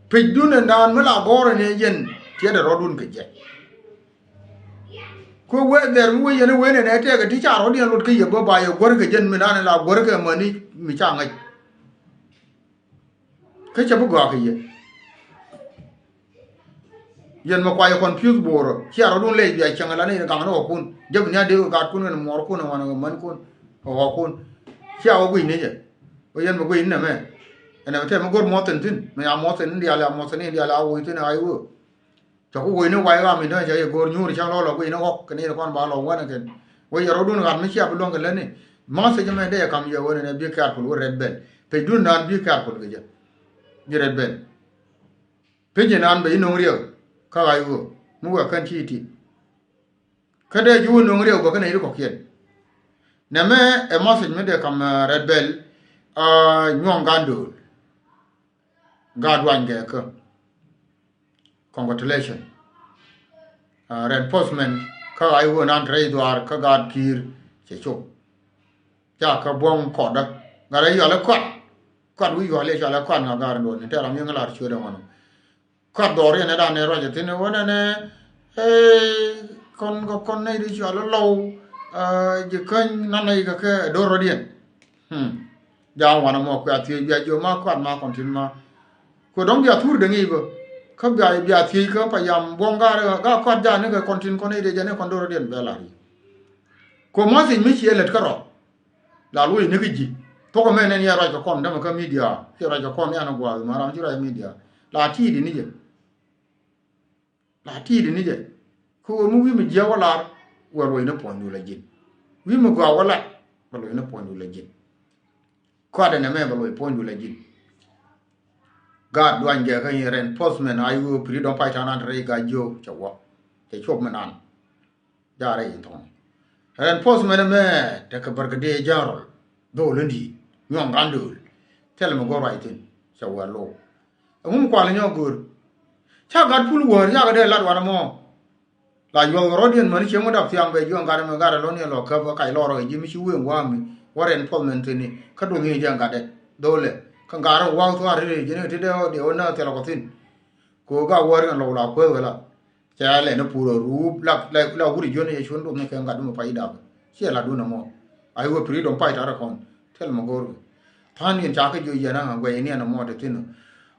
Pecdun ɛndan mi la gɔ̱rä ni yɛn tiɛt ɛ rɔɔdun kɛ jɛ. Kuɛ wee dhɛr mi wee yɛn ɛ wee nɛnɛ tɛkɛ ti ca rɔɔdiɛn lot kä yɛ bä ba yɛ guäär kɛ jɛn mi nan la guäär kɛ mäni mi ca ŋäc. Kä cɛ bi gɔaa kɛ yɛ. Yɛn mɛ kuayɛ confuse bo̱o̱rä cia rɔ̱dun lɛy bia cäŋ ala ni gaŋ ni ɣɔkun jɛ bi nia dee ɣöö gaatkun kɛn muɔɔrkun ɛ wan ɛ mänkun ɛ ɣɔkun. Cia wä guic ni jɛ wä yɛn mɛ guic ni nɛmɛ. Ɛn ɛmɛ tɛmɛ go̱r muɔthin thi̱n mɛ ya muɔthin ni diaal ya muɔthin ni diaal ya woc thi̱n ɛ ɣac wee. Cɛ ku woc ni wac ɣam in tɔ̱ cɛ yɛ go̱r nyuur cäŋ lɔ lɔ guic ni ɣɔk kɛn yɛn kɔn ba lɔ wänɛ kɛn. Wä yɛ rɔ̱dun ɣat mi cia bi luäŋ kɛ lätni. Message mɛ dee yɛ kam yɛ wänɛ nɛ bi careful wä Red Bell. Pecdun naan bi careful kɛ jɛ. Ji̱ Red Bell. Pec ji̱ naan bɛ ji̱ no̱ŋ riɛk kä ɣac ɣöö mi wek kän ci ti. Kä dee ji̱ wä no̱ŋ riɛk bɛ kä nɛy ti kɔ̱kiɛn. Nɛmɛ ɛ message mi dee kam, eh, Red Bell, ah, nyuɔ̱ŋ gan do̱l. Gaat duany kɛ kä. Congratulation. Ah, reinforcement kä ɣac ɣöö nan te rɛy dhuaar kä gaat ki̱i̱r cɛ cop. Ca kä buɔ̱ŋ kɔtdä gat rɛy yual ɛ kɔat. Kɔat wi̱i̱ yual ɛ cual ɛ kɔat ŋa gaat in duɔ̱n in tɛɛr ram yieŋ lar cuet ɛŋɔn. Kɔat dhɔriɛn ɛ dan ɛ ruac ɛ thi̱n ɛ wänɛ nɛ. Ee kɔn kɛ kɔn nɛy di cual ɛ lɔw. Ah, ji̱ käny nan nɛy kɛ kɛ ɛ do̱r rɔ̱diɛn. Hmm. Ja̱a̱ŋ wanɛ mɔ kuɛ a thiec bia jiɔ ma kuat ma kɔn tin ma. Kuɛ dɔ̱ŋ bia thur deŋ i̱ bä. Kä bia bia thiec kä pa yam buɔ̱ŋ ga̱a̱r ga̱a̱ kuat ja̱a̱n ni kɛ kɔn tin kɔn i̱ dee jɛ ni kɔn do̱r diɛn bɛ la̱r i̱. Kuɛ ma thiec mi ciɛ lät kä rɔ. La luɔc ni kä ji̱. Thok ɛmɛ nɛn yɛ ruac kɛ kɔn dämɛ kä midia. Ciɛ ruac kɛ kɔn yɛn ɛ gua̱a̱th ma ram ci ruac midia. La ti̱i̱ di ni jɛ. La ti̱i̱t ni jɛ. Kɛ ɣöö mi wi̱i̱ mi jiääk wä lar, wä luɔ̱c ni puɔ̱nydu la ji̱n. Wi̱i̱ mi gɔaa wä lat, bɛ luɔ̱c ni puɔ̱nydu la ji̱n. Kɔaadɛ nɛmɛ bɛ luɔ̱c puɔ̱nydu la ji̱n. Gaat duany jɛ kä reinforcement a i̱ ɣöö freedom fighter nan te rɛy Gaa-jiök cɛ wä. Cɛ cuɔp mi nan. Jaarɛ in thɔŋ. Reinforcement mɛ tekɛ Brigadier General Dhol in di̱i̱t Nyuɔ̱ŋ Gan Dööl. Thilɛ mi go̱r ruac thi̱n cɛ wɛl lo̱w. Ɛŋu mi kual nyɔk go̱r? Ca gat pul wäär cakɛ dee lat wanɛ mɔ. La yuɔth kɛ rɔ̱diɛn mäni cieŋ mi dap thiaŋ bɛ jiɔŋ gat ɛmɛ gat ɛlɔ̱ŋ ni ɛlɔ käp ɛ kac lɔr ɛ ji̱ mi ci wee wa̱a̱ mi wä reinforcement thi̱n ni kä duŋ ni jɛ gatdɛ. Dholɛ kä gat ɛn wa̱a̱ thua̱a̱r ri ji̱n ɛ ti dee ɔ dee wä nääk thilɛ kɔ thi̱n. Kɛ ɣöö gat wäär kɛn lɔw la kuäth wɛ la. Cɛ lɛ ni pur a ruup la, la, la wut jiön yɛ cuɔ̱n duɔth ni kɛ gat mi pay dap. Ciɛ la dun ɛmɔ. Ay wä freedom fighter kɔn. Thil mɛ go̱o̱r kɛ. Tha̱a̱n yɛn ca kɛ jiö yɛn a guɛy ni ɛn ɛmɔ te thi̱n.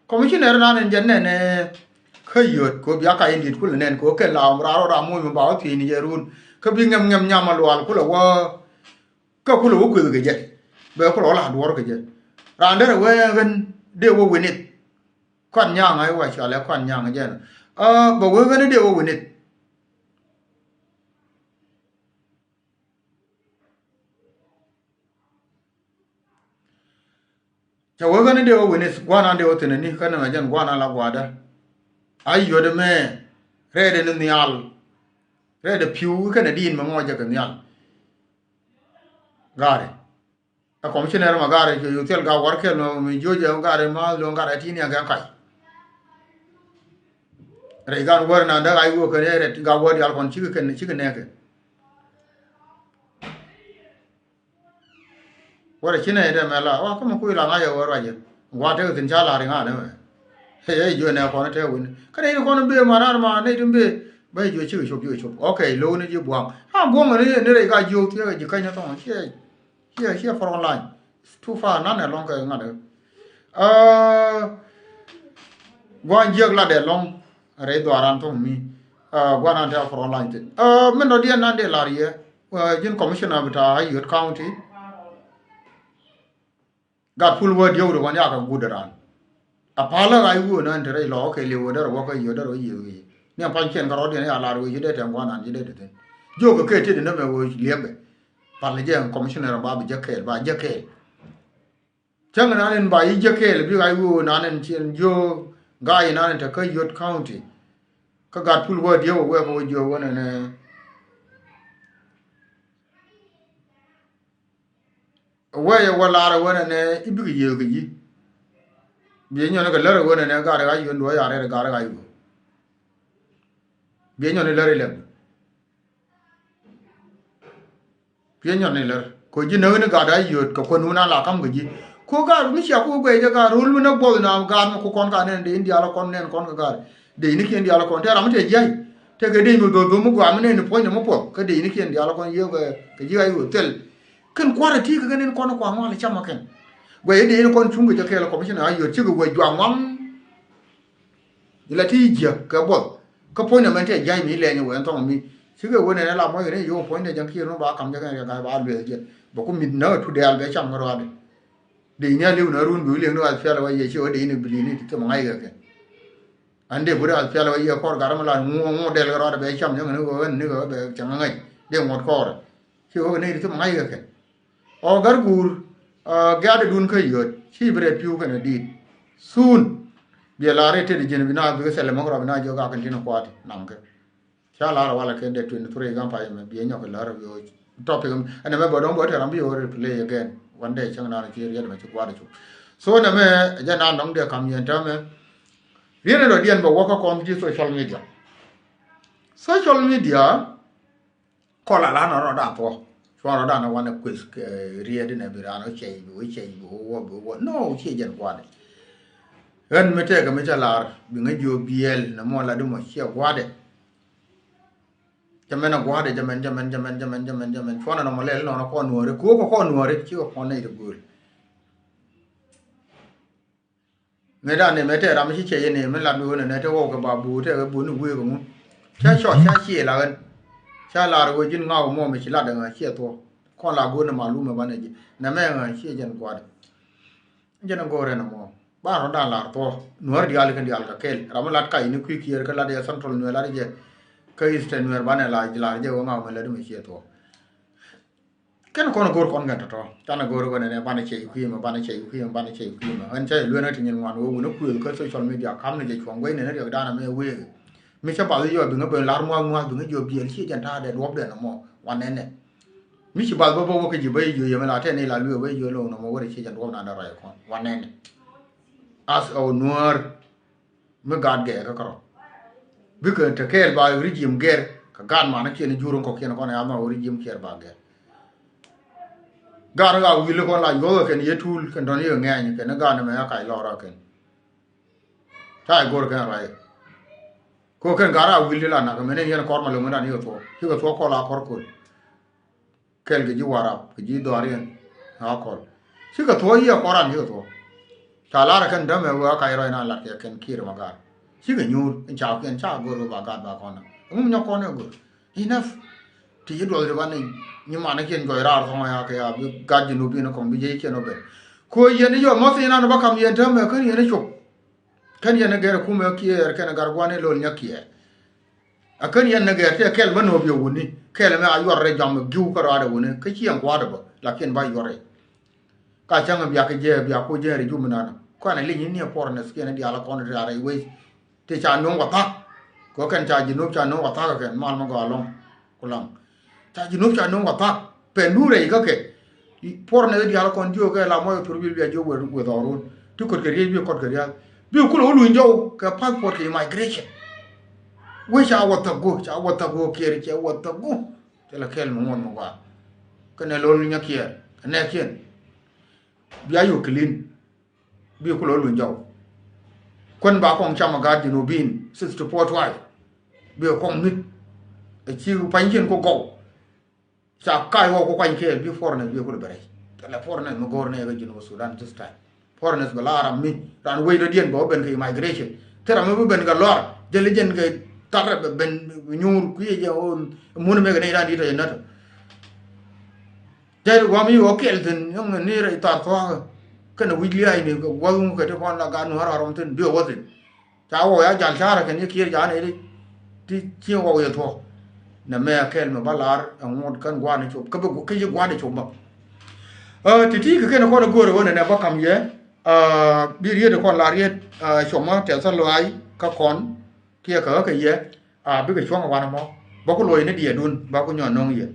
Commissioner nan ɛn jɛ nɛn ɛ kä yöt kɛ bia ka yɛn dit kulɛ nɛn kɛ kɛ la ram rɔ ram moc mi ba wä thiec ni jɛ run. Kä bi ŋɛm ŋɛm nyam a lual kulɛ wä. Kä kulɛ wä kueth kɛ jɛ. Bɛ kulɛ wä la duɔr kɛ jɛ. Ran derɛ wee ɣän dee wä winith. Kuan nyaŋ a i̱ wa cɔal ɛ kuan nyaŋ jɛn. Aa, bɛ wee ɣän i̱ dee wä winith. Cɛ wee ɣän i̱ dee wä winith gua̱a̱r nan dee wä thi̱n ni kä nɛmɛ jɛn gua̱a̱r nan la gua̱a̱dä. A yio̱t ɛmɛ rɛɛdɛ ni nhial. Rɛɛdɛ pi̱w kɛnɛ di̱i̱n mɛ ŋɔɔc jɛ kɛ nhial. Ga̱a̱rɛ. Ɛ commissioner ma gat rɛ jiö jiö thil gat wär kɛl mɛ mi jiö jɛ gat rɛ ma lo gat rɛ ti ni a gɛn kac. Rɛ gat wär na däk a iwö kɛ rɛ gat wär dial kɔn cikɛ kɛn cikɛ nɛkɛ. Wär ci nɛ dɛ mɛ la wa kä mɛ kui̱ la ŋa̱c ɛ wär ruacɛ. Gua tek thin ca la ri ŋa̱ nɛ mɛ. Ɛ jiö nɛ kɔn tek win kä nɛ in kɔn bee ma rar ma nɛ tin bee. Bä jiö cikɛ cop jiö cop. Ok, lo ni jiö buaŋ. A buaŋ ni ni rɛ gat jiö thiɛ jiö kɛny thɔŋ ciɛ. Ciɛ ciɛ front line. It's too far nan ɛ lɔŋ kɛ ŋa̱t ɛ. Aa, gua̱n jiäk lat ɛ lɔŋ rɛy dhuaran thoŋ mi. Aa, gua̱n an tɛ front line thin. Aa, min dɔ̱diɛn nan dee lar yɛ. Aa, ji̱n commissioner bita Ayod County. Gat pul wä dieu de wan yakɛ gut ran. A palä ɣa̱c wöö nan te rɛy lɔ kɛ liw wä därɛ wä kä yiö därɛ wä yiö wi̱i̱. Ni a pa̱ny kiɛn kä rɔ̱diɛn ya lar wee ci dee tɛm gua̱n an ci dee te thin. Jiök kɛ kɛ ti de nä mɛ wee liɛpɛ. Pal jɛ commissioner ba bi jɛ kɛɛl ba jɛ kɛɛl. Cäŋ nan in ba yi jɛ kɛɛl bi ɣa̱c wöö nan in cin jiök ga̱a̱c nan in te kä Ayod County. Kä gat pul wä dieu wä wek wä jiök wä nɛnɛ. Wee yɛ wä lar ɛ wä nɛnɛ i̱ bikɛ yiëë kɛ ji̱. Biɛ nyɔn kɛ lär ɛ wä nɛnɛ gat ɛ ɣa̱c yön duɔ̱ɔ̱c a rɛt ɛ gat ɛ ɣa̱c wä. Biɛ nyɔn ilär ilɛp. Biɛ nyɔn ilär kɛ ji̱ näk ni gat a yöt kɛ kuän wun a la ka̱m kɛ ji̱. Ko gat mi cia ko guɛc jɛ gat ro̱l mi näk buɔth na gat mi ko kɔn ka nɛn dee in diaal ɛ kɔn nɛn kɔn kɛ gat. Dee in ikiɛn diaal ɛ kɔn tɛ ram mi tɛ jiac. Tɛ kɛ dee in mi dho̱th dho̱th mi guam mi nɛn ni puɔ̱ny ni mi puɔth kä dee in ikiɛn diaal ɛ kɔn yiëë kɛ ji̱ ɣa̱c wä thil. Kɛn kua̱rɛ ti kɛ kɛn in kɔn kua̱r ŋuan lɛ cam a kɛn. Guɛc in dee in kɔn cuŋ kɛ jɛ kɛɛl ɛ commissioner a yöt cikɛ guɛc juaŋ ŋuaŋ. Ila ti jiäk kɛ buɔth. Kä puɔ̱ny nɛ mɛn tɛ jia̱c mi lɛny wɛn thɔŋ mi. Cikɛ wen ɛn ɛ la muɔc kɛ ni yio̱w puɔ̱ny dɛ jäŋ kiɛ run ba kam jɛ kɛn riɛk ba lueth jɛ. Bɛ ku mi̱th näk ɛ tu dɛɛl bɛ cam kɛ ruaadɛ. Dee ni a liw na run bi liɛŋ ni wa thial wä yɛ ci wä dee ni bi li̱ni ti thim ŋa̱c kɛ kɛ. An dee buri a thial wä yɛ kɔr gat mi la ŋuɔ ŋuɔ dɛɛl kɛ ruaadɛ bɛ cam jɛ ŋɛ ni wä ni kɛ bɛ cam ŋa̱c. Dee ŋuɔt kɔr. Ci wä ni ti thim ŋa̱c kɛ kɛ. Ɔ gär guur, aa, giaatdun kä yöt ci bi rɛt pi̱w kɛnɛ di̱i̱t. Thun biɛ la rɛt tet ji̱n bi na bikɛ thɛlɛ mɔk rɔ bi na jiök a kɛn tin kua̱t naŋkɛ. Ca lar walɛ kɛ dee twenty three gam pay mɛ biɛ nyɔk kɛ lär bi ɣöö topic ɛn ɛmɛ bä dɔ̱ŋ bä te ram bi ɣöö replay again. One day cäŋ naan ci riɛt mɛ ci kua̱t cu. So ɛn ɛmɛ jɛ naan dɔ̱ŋ dee kam yɛn täämɛ. Riet ni dɔ̱diɛn bɛ wä kä kɔn ji̱ social media. Social media. Kɔn la la nɔ rɔ dan thuɔ. Cuan rɔ dan wanɛ kueth kɛ riet inɛ bi ran wä cɛy bi wä cɛy bi wä wä bi wä. No, ciɛ jɛn gua̱dɛ. Ɣän mi tɛkɛ mi ca lar bi ŋä jiö biɛl nɛ mɔ la di mɔ ciɛ gua̱dɛ. Cɛ mɛn ɛ gua̱dɛ, cɛ mɛn, cɛ mɛn, cɛ mɛn, cɛ mɛn, cɛ mɛn, cɛ mɛn. Cuan nɔ mɔ lɛl nɔ kɔn nuɔri. Ku wä kɛ kɔn nuɔri ci kɛ kɔn nɛy ti gööl. Mëë dan ni mëë tɛ ram mi ci cɛ yɛ ni mi lat mi wen nɛ tɛ wä kɛ ba bu tɛ kɛ bu ni wee kɛ ŋu. Ca cɔt ca ciɛ la ɣän. Ca lar wee ji̱n ŋaw mɔ mi ci lat dɛ ŋa ciɛ thuɔ. Kɔn la go̱o̱r ni malum ɛ banɛ ji̱ nɛ mɛ ŋa ciɛ jɛn gua̱dɛ. Jɛn ɛ go̱o̱r ɛn ɛmɔ. Ba rɔ̱dan lar thuɔ̱k. Nuäär diaal kɛn diaal kɛ kɛl. Ram mi lat kac ni kui̱ Kiɛɛr kä lat jɛ Central Nuɛr lat jɛ. Kä Eastern Nuɛr banɛ lar, lar jɛ wä ŋa̱ mɛ lät mi ciɛ thuɔ̱k. Kɛn kɔn go̱r kɔn kɛn tɔ̱tɔ̱. Canɛ go̱r kɔn ɛnɛ banɛ cɛ kui̱ mɛ, banɛ cɛ kui̱ mɛ, banɛ cɛ kui̱ mɛ. Ɛn cɛ luenä ti nyin ŋuan wä wun ɛ kuël kä social media kam ni jɛ cuɔ̱ŋ guɛy nɛn riɛk danɛ mɛ wëë. Mi cä bath yɔ bi ŋä ben lar muath muath bi ŋä jiɔ biɛl ciɛ jɛn ta̱a̱ dɛ duɔ̱p dɛ nɔmɔ wan nɛnɛ. Mi ci bath bä bä wä kä ji̱ bä jiö yɛ mi la tɛn ila luee bä jiö lo̱o̱ŋ nɔmɔ wä rɛ ciɛ jɛn duɔ̱p nan dɛ rɔy kɔn wan nɛnɛ. As ɔ Nuäär mi gaat gɛɛ kä kärɔ. Bikɛ te kɛɛl ba regime gɛr kɛ gaat manä kiɛn jur in kɔkiɛn kɔn ya ma regime kiɛɛr ba gɛr. Gaat ɣa wil kɔn la yuɔth kɛn ye tuul kɛn tɔn ye ŋɛny kɛn gaat mɛ ya kac lɔra kɛn. Ca i̱ go̱r kɛn ruac. Ko kɛn gaat ɣa wil la nak mɛ ni yɛn kɔr ma loŋ dan ye thuɔk. Ci kɛ thuɔk kɔl a kɔr kol. Kɛl kɛ ji̱ Warap kɛ ji̱ dhɔaar yɛn a kɔl. Cikɛ thuɔ̱k yiëë kɔran cikɛ thuɔ̱k. Ca lar kɛn dämɛ wee a kac rɔy na lat kɛ kɛn Kiir ma gaat. Cikɛ nyuur in ca kiɛn ca go̱r wee ba gaat ba kɔn na. Ɛŋu mi nyɔk kɔn ɛ go̱r. Enough. Ti ji̱ duɔth ri ba ni nyi man kiɛn jɔc raar thɔŋ ya kɛ ya bi gat ji̱ nup in kɔŋ bi ji̱ kiɛn wä ben. Ko yɛn i̱ yɔ mɔth in an ba kam yɛn dämɛ kän yɛn i̱ cop. Kän yɛn i̱ gɛr i̱ kumɛ Kiɛɛr kɛn i̱ gar guan i̱ lo̱l nyɛ Kiɛɛr. A kän yɛn ni gɛr tɛ kɛl bä nööp yɛ wuni kɛl mɛ a yuɔr rɛ jɔm gi̱w kä rɔadɛ wuni kä ciɛŋ kuaadɛ bä lakin ba yuɔr rɛ. Ka cäŋ biak jɛ biak ku jɛ ri jum nan kuanɛ liny ni puɔr nɛ skin dial kɔn ri arɛ wec. Ti ca nuŋ wa thak kɛ kɛn ca ji̱ nup ca nuŋ wa thak kɛn mal mɛ gɔa lɔŋ ku laŋ. Ca ji̱ nup ca nuŋ wa thak pɛn du rɛy kä kɛ. Puɔr nɛ dial kɔn jiök kɛ la mɔc thur wil bia jiök weth ɔrun ti kot kɛ riec bi kɔt kɛ rial bi kul wä luny jɔw kɛ passport kɛ immigration. Wec ca wä thak go ca wä thak go kiɛr cɛ wä thak go. Cɛ la kɛl mi ŋuɔth mi gɔaa kɛ nɛ lo̱l nyɛ kiɛr kɛ nɛ kiɛn. Bia yuk clean. Bi kulɛ luny jɔw. Kuän ba kɔŋ cam a gaat Junubin sixty four tribe. Bi kɔŋ mit. Ɛ ci pa̱ny cin ku gɔw. Ca kac wä ku kuany kɛɛl bi foreigners bi kulɛ bɛ rɛc. Thilɛ foreigners mi go̱o̱r nɛ kɛ Junub Sudan this time. Foreigners bɛ la ram mi ran wec rɔ diɛn bɛ wä ben kɛ immigration. Thil ram mi bi ben kɛ lɔr jɛl jɛn kɛ tat rɛ bɛ ben nyuur kui̱ jɛ wä mun mɛ kɛ nɛy ran dit tɔ jɛ nät. Tɛt guam i̱ ɣɔ̱ kɛl thi̱n yɔ̱ŋ ni rɛy thar thua̱a̱k. Kɛnɛ wi̱c lia̱a̱c ni gua̱th ŋukä ti kɔn la gat nuäär a rɔm thi̱n bi ɣɔ̱ thi̱n. Ca ɣɔw ya jal ca̱rä kɛn i̱ kiɛɛr ca nɛy ti ci ɣɔw yɛ thuɔ̱k. Nɛ mɛ a kɛl mɛ ba la̱r ɛŋuɔ̱t kɛn gua̱a̱n i̱ cop kä bi kä ci gua̱a̱n i̱ cop bä. Ɛ ti ti kɛ kɛn kɔn i̱ go̱o̱r i̱ ɣöö nɛ nɛ bä ka̱m yɛ. Ɛ bi riet i̱ kɔn la riet ɛ cop mä tɛth thä luaac kä kɔn kiɛ kä ɣä kɛ yɛ. A bikɛ cuɔ̱ŋ ɛ wanɛ mɔ bä ku luɔ̱c ni diɛɛdun ba ku nyɔn no̱o̱ŋ yɛ.